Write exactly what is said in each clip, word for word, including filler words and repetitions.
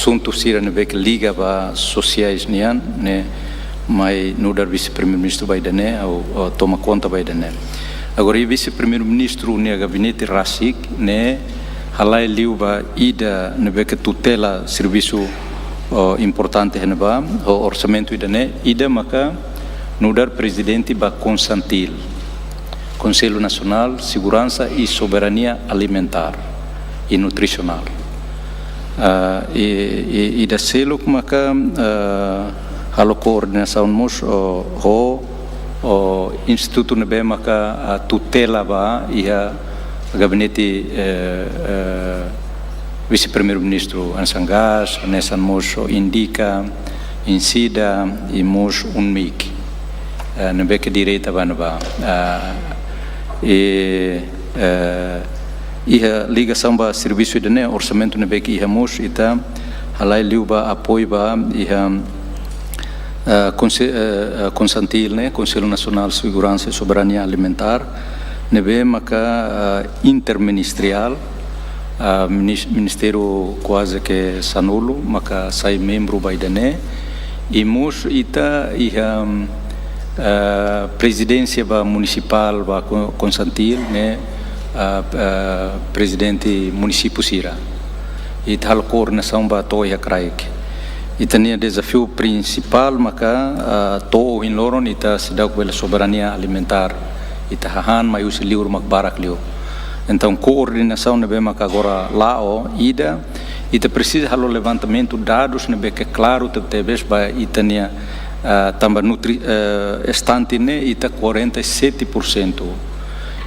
asuntu sira ne'ebé ke liga ba sosiais nian ne'e, mai nu'udar vise-primeiru-ministru ba ida-ne'e, ha'u, ha'u toma konta ba ida-ne'e. Agora, iha vise-primeiru-ministru nia gabinete rasik ne'e halai liu ba ida ne'ebé ke tutela servisu, o, importante iha ne'ebá, ho orsamentu ida-ne'e, ida maka nu'udar prezidente ba KONSANTIL, Konsellu Nasionál Seguransa i Soberania Alimentár i Nutrisionál. Ah, i, i, ida seluk maka, ah, halo koordenasaun mós, o, ho, o, institutu ne'ebé maka, ah, tutela ba iha gabinete, eh, eh, vise-primeiru-ministru, hanesan GAS, hanesan mós o INDICA, INCIDA, i mós UNMIK. Eh, ne'ebé ke direta ba ne'ebá. Ah, i, eh, iha ligasaun ba servisu ida-ne'e, orsamentu ne'ebé ke iha mós ita halai liu ba apoiu ba iha, eh, konse-, eh, eh, KONSANTIL ne'e, Konsellu Nasionál Seguransa i Soberania Alimentár, ne'ebé maka, eh, interministeriál, ah, minis-, ministériu kuaze ke sanulu maka sai membru ba ida-ne'e, i mós ita iha, ah, prezidénsia ba munisipál ba Ko-, KONSANTIL ne'e, ah, ah, prezidente munisípiu sira. Ita halo koordenasaun ba to'o iha kraik. Ita-nia dezafiu prinsipál maka, ah, to'o ohin loron ita seidauk bele soberania alimentár. Ita hahán mai husi liur mak barak liu. Entaun, koordenasaun ne'ebé maka agora la'o, ida, ita presiza halo levantamentu dadus ne'ebé ke klaru tebetebes ba ita-nia, ah, tanba nutri-, eh, estante ne'e ita quarenta e sete por cento.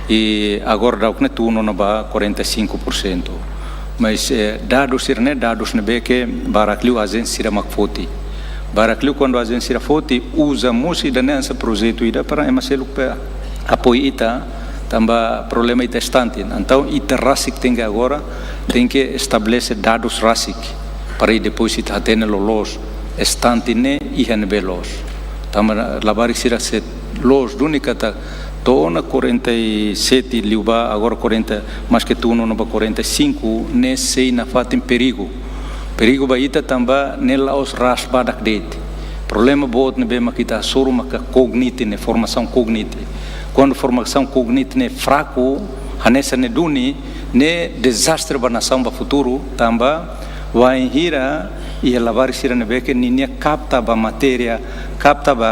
I agora daudauk ne'e tun ona ba quarenta e cinco por cento. Mas, eh, dadus sira-ne'e, dadus ne'ebé ke barak liu ajénsia sira mak foti. Barak liu kuandu ajénsia sira foti, uza mós ida-ne'e hanesan projetu ida para ema seluk bele apoiu ita, tanba problema ita estante. Entaun, ita rasik tenke agora, tenke estabelese dadus rasik, para i depois ita hatene loloos estante ne'e iha ne'ebé loos. Tanba labarik sira sei loos duni katak to'o ona quarenta e sete liubá, agora quarenta, maske tun ona ba quarenta e cinco, ne'e sei nafatin perigu. Perigu ba ita tanba ne'e la'ós ras badak de'it. Problema boot ne'ebé mak ita hasoru maka KOGNIT ne'e, formasaun KOGNIT. Kuandu formasaun KOGNIT ne'e fraku, hanesan ne'e duni, ne'e dezastre ba nasaun ba futuru, tanba wainhira iha labarik sira ne'ebé ke ninia kapta ba matéria, kapta ba,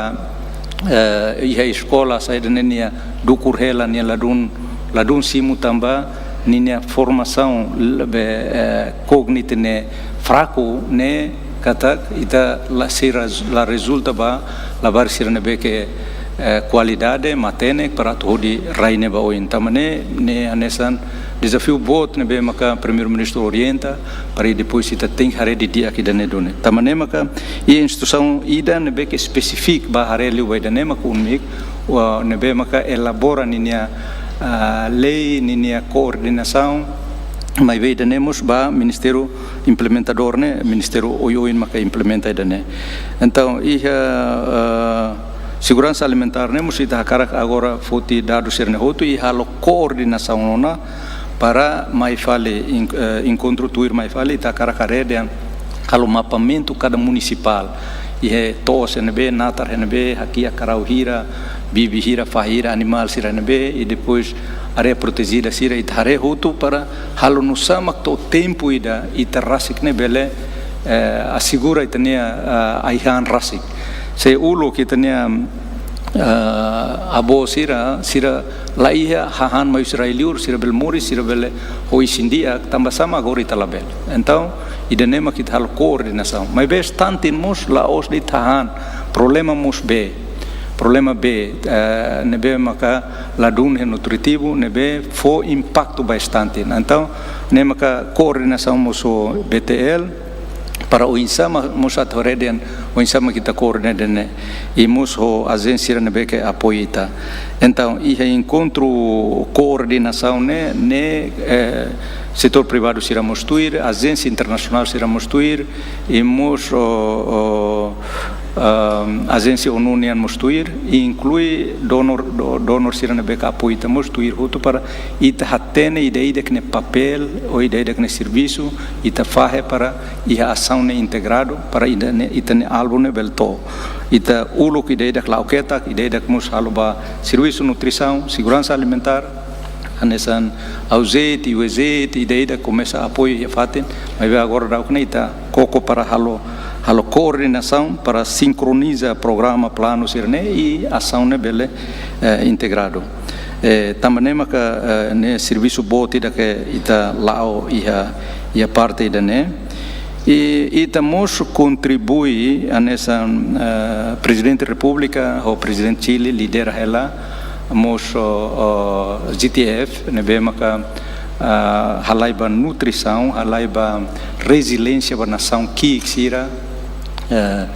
eh, iha eskola, saida ne'e nia dukur hela, nia ladún, ladún simu tanba ninia formasaun lebe, eh, KOGNIT ne'e fraku, ne'e katak ita la sira la rezulta ba labarik sira ne'ebé ke, eh, kualidade, matenek, para atu hodi rai ne'e ba oin. Tanba ne'e, ne'e hanesan dezafiu boot ne'ebé maka Primeiru-Ministru orienta, para i depois ita tenke haree didi'ak ida-ne'e duni. Tanba ne'e maka iha instituisaun ida ne'ebé ke espesífiku ba haree liu ba ida-ne'e maka UNMIK, wa ne'ebé maka elabora ninia, ah, lei, ninia koordenasaun, maibé ida-ne'e mós ba ministériu implementadór ne'e, ministériu oioin maka implementa ida-ne'e. Entaun, iha, ah, seguransa alimentár ne'e mós ita hakarak agora foti dadus sira-ne'e hotu i halo koordenasaun ona para mai fali en-, eh, enkontru tuir mai fali, ita hakarak haree dehan halo mapeamentu kada munisipál. Iha to'os iha ne'ebé, natar iha ne'ebé, hakiak karau hira, bibi hira, fahi hira, animál sira iha ne'ebé, i depois área protejida sira, ita haree hotu para halo nusá mak to'o tempu ida, ita rasik ne'e bele, eh, asegura ita-nia, ah, ai-han rasik. Se uluk ita-nia, ah, avó sira, sira la iha hahán mai husi rai-liur, sira bele moris, sira bele ho isin di'ak, tanba sá mak agora ita labele. Entaun, ida-ne'e mak ita halo koordenasaun. Maibé stunting mós la'ós de'it hahán, problema mós bee. Problema bee, eh, ne'ebé maka ladún iha nutritivu, ne'ebé fó impaktu ba stunting. Entaun, ne'e maka koordenasaun mós ho B T L, para oinsá mak mós atu haree dehan oinsá mak ita koordena ida-ne'e, i mós ho ajénsia sira ne'ebé ke apoiu ita. Entaun, iha enkontru koordenasaun ne'e, ne'e, eh, setór privadu sira mós tuir, ajénsia internasionál sira mós tuir, i mós, o, o, ah, ajénsia ONU nian mós tuir, i inklui donór, do-, donór sira ne'ebé ke apoia ita mós tuir hotu para ita hatene ida-idak nia papél, ou ida-idak nia servisu, ita fahe para iha asaun ne'e integradu, para ida-ne'e, ita-nia alvu ne'e bele to'o. Ita uluk ida-idak la'o ketak, ida-idak mós halo ba servisu nutrisaun, seguransa alimentár, hanesan AUZEIT, UEZEIT, ida-idak komesa apoiu iha fatin, maibé agora daudaun ne'e ita koko para halo, halo koordenasaun para sinkroniza programa, planu sira-ne'e i asaun ne'e bele, eh, integradu. Eh, tanba ne'e maka, eh, ne'e servisu boot ida ke ita la'o iha, iha parte ida-ne'e. I ita mós kontribui hanesan, eh, Prezidente Repúblika ho Prezidente Chile lidera hela mós, o, o, G T F, ne'ebé maka, ah, halai ba nutrisaun, halai ba reziliénsia ba nasaun ki'ik sira, eh,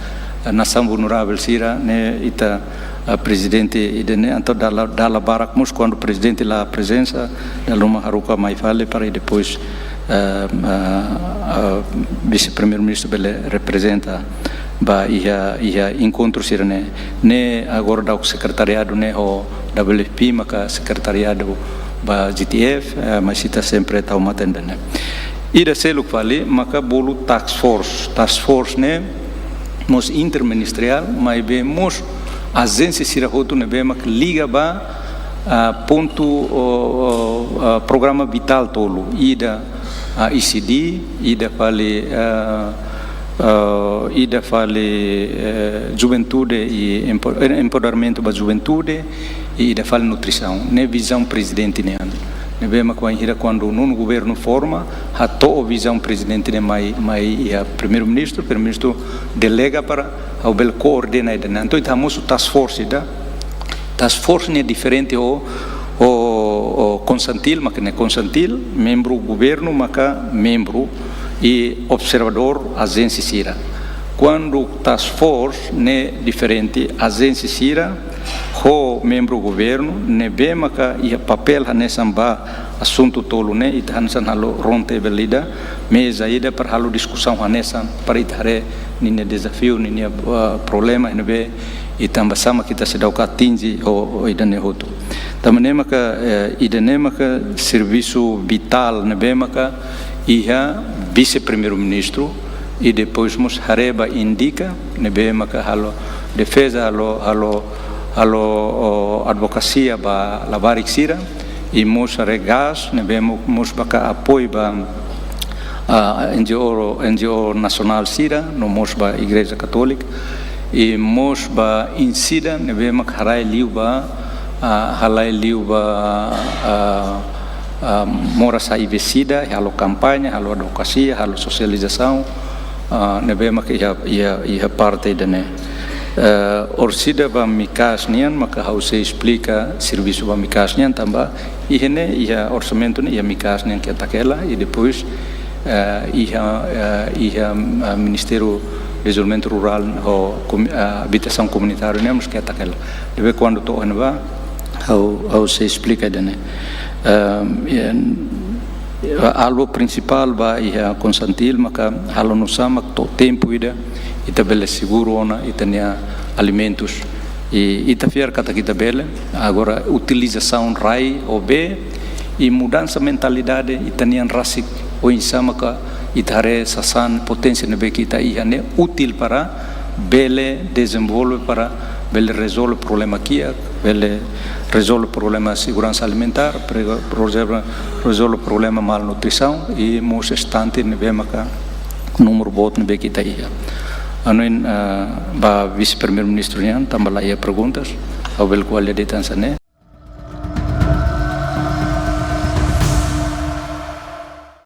nasaun vulneravel sira, ne'e ita, ah, prezidente ida-ne'e, entaun dala, dala barak mós kuandu prezidente la prezensa, dala ruma haruka mai fali para depois, eh, ah, ah, vise-primeiru-ministru bele reprezenta ba iha, iha enkontru sira-ne'e. Ne'e agora daudaun sekretariadu ne'e ho W F P maka sekretariadu ba G T F, eh, mas ita sempre tau matan ida-ne'e. Ida seluk fali maka bolu task force. Task force ne'e mós interministeriál, maibé mós ajénsia sira hotu ne'ebé maka liga ba, ah, pontu, o, o, ah, programa vitál tolu. Ida, ah, E C D, ida fali, ah, ah, ida fali, eh, juventude i empo-, eh, empoderamentu ba juventude, i ida fali nutrisaun. Ne'e vizaun prezidente nian. Ne'ebé maka wainhira kuandu nonu governu forma, hato'o vizaun prezidente ne'e mai, mai iha primeiru-ministru, primeiru-ministru delega para ha'u bele koordena ida-ne'e. Entaun ita hamosu task force ida. Task force ne'e diferente ho, ho, ho CONSANTIL, maka ne'e CONSANTIL, membru governu maka membru i observadór ajénsia sira. Kuandu task force ne'e diferente, ajénsia sira ho membru governu, ne'ebé maka iha papél hanesan ba asuntu tolu ne'e, ita hanesan halo round table ida, meza ida para halo diskusaun hanesan, para ita haree ninia dezafiu, ninia, ah, problema, ne'ebé, i tanbasá mak ita seidauk atinje ho, ho ida-ne'e hotu. Tanba ne'e maka, eh, ida-ne'e maka servisu vitál ne'ebé maka iha vise-primeiru-ministru, i depois mós haree ba INDICA, ne'ebé maka halo defeza, halo, halo, halo, o, advokasia ba labarik sira, i mós haree GAS, ne'ebé mo-, mós maka apoiu ba, ah, N G O, N G O nasionál sira, no mós ba Igreja Katólika, i mós ba INCIDA, ne'ebé maka halai liu ba, ah, halai liu ba, ah, ah, moras HIV SIDA, halo kampaña, halo advokasia, halo sosializasaun, ah, ne'ebé maka iha, iha, iha parte ida-ne'e. Eh, orsida ba MICAS nian, maka ha'u sei esplika servisu ba MICAS nian, tanba iha ne'e, iha orsamentu ne'e, iha MICAS nian ketak hela, i depois, eh, iha, eh, iha, eh, Ministériu Dezenvolvimentu Rurál ho Komu-, eh, Abitasaun Komunitáriu nian mós ketak hela. Ne'ebé kuandu to'o ne'ebá, ha'u, ha'u sei esplika ida-ne'e. Ehm, i, alvu prinsipál ba iha CONSANTIL maka halo nu'usá mak to'o tempu ida ita bele seguru ona ita-nia alimentus. I ita fiar katak ita bele, agora utilizasaun rai ho bee, i mudansa mentalidade ita-nian rasik, oinsá maka ita haree sasán, poténsia ne'ebé ke ita iha ne'e útil para bele dezenvolve, para bele rezolve problema kiak, bele rezolve problema seguransa alimentár, pre-, rezolve, rezolve problema malnutrisaun, i mós estante ne'ebé maka númeru boot ne'ebé ke ita iha. Hanoin, ah, ba vise-primeiru-ministru nian, tanba la iha perguntas, ha'u bele ko'alia de'it hanesan ne'e,